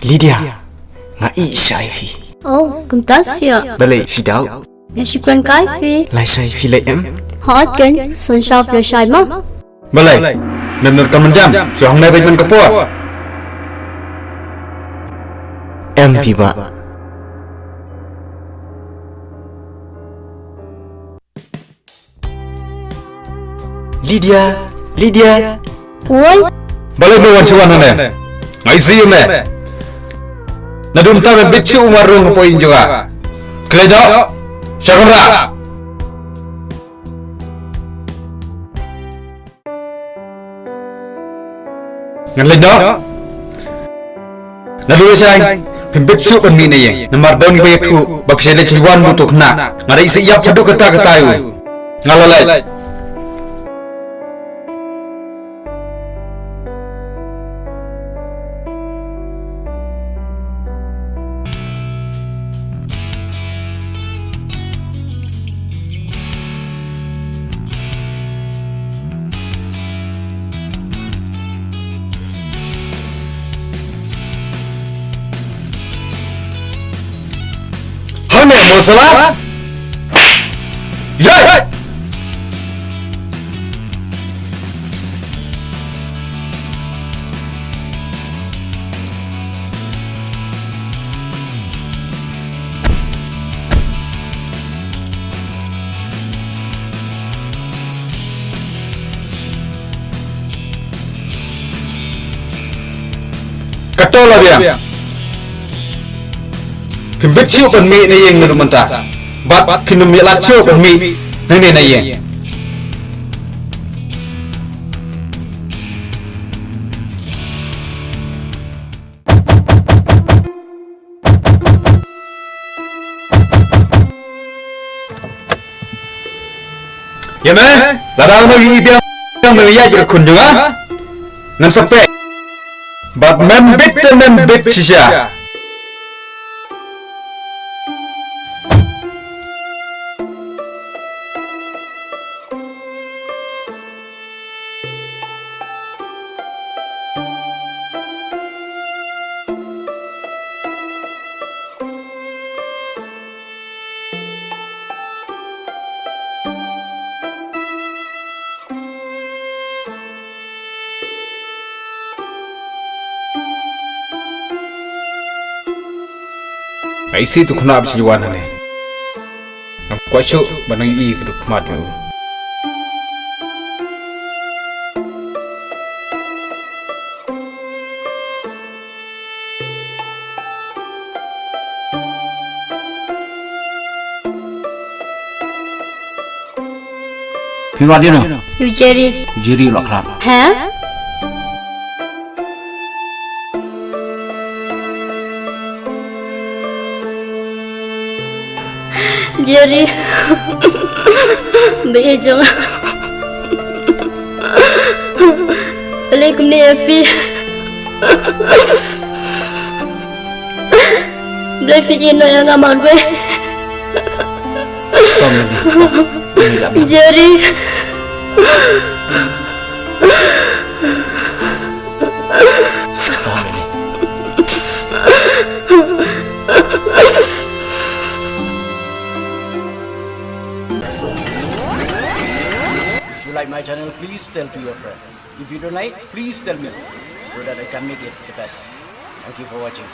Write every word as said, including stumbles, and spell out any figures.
Lydia, nga ïeit shai phi. Oh, kumta sha. Balei phi doubt? Nga shu kren kai phi. Lashai phi leh em? Hooid kan, san shai phi lashai ma. Balei? Mem nud kan mynjam, shu hangne bad man ka por. Em phi bah. Lydia, Lydia. Oi. Balei me wan shuwa hangne? Nga isih me. Naduh mynta me bit shuh u marwei hapoh ïing jong nga. Khlei doh. Sha kamra. Ngan leit noh. Naduh shai, phim bit shuh ban mih na ïing. Namar don kiba ïathuh ba phi shait leit shai wan bad uto u khynnah. Nga dei sa ïap haduh katta katta ïa u. Nga la leit. Hangne mo sala. Yai! Kato la biang. Phim bit shuh ban mih na ïing naduh mynta. Bad phin ym ïalap shuh ban mih nangne na ïing. Ïa me, lada me ïohi biang me ïaid bad ka khun jong nga, ngan sa peit. Bad mem bit te mem bit shisha. Nga isih uto u khynnah ba shait wan hangne. Ngam kwah shuh ban nang ïohi ka duk khmat jong u. Phi wad ïa no? Ïa u Jerry. Jerry u la khlad. Ha? Jerry. Ba ïeit jong nga. Balei kumne ïa phi? Balei phi ïehnoh ïa nga marwei? Jerry. If you like my channel, please tell to your friend. If you don't like, please tell me so that I can make it the best. Thank you for watching.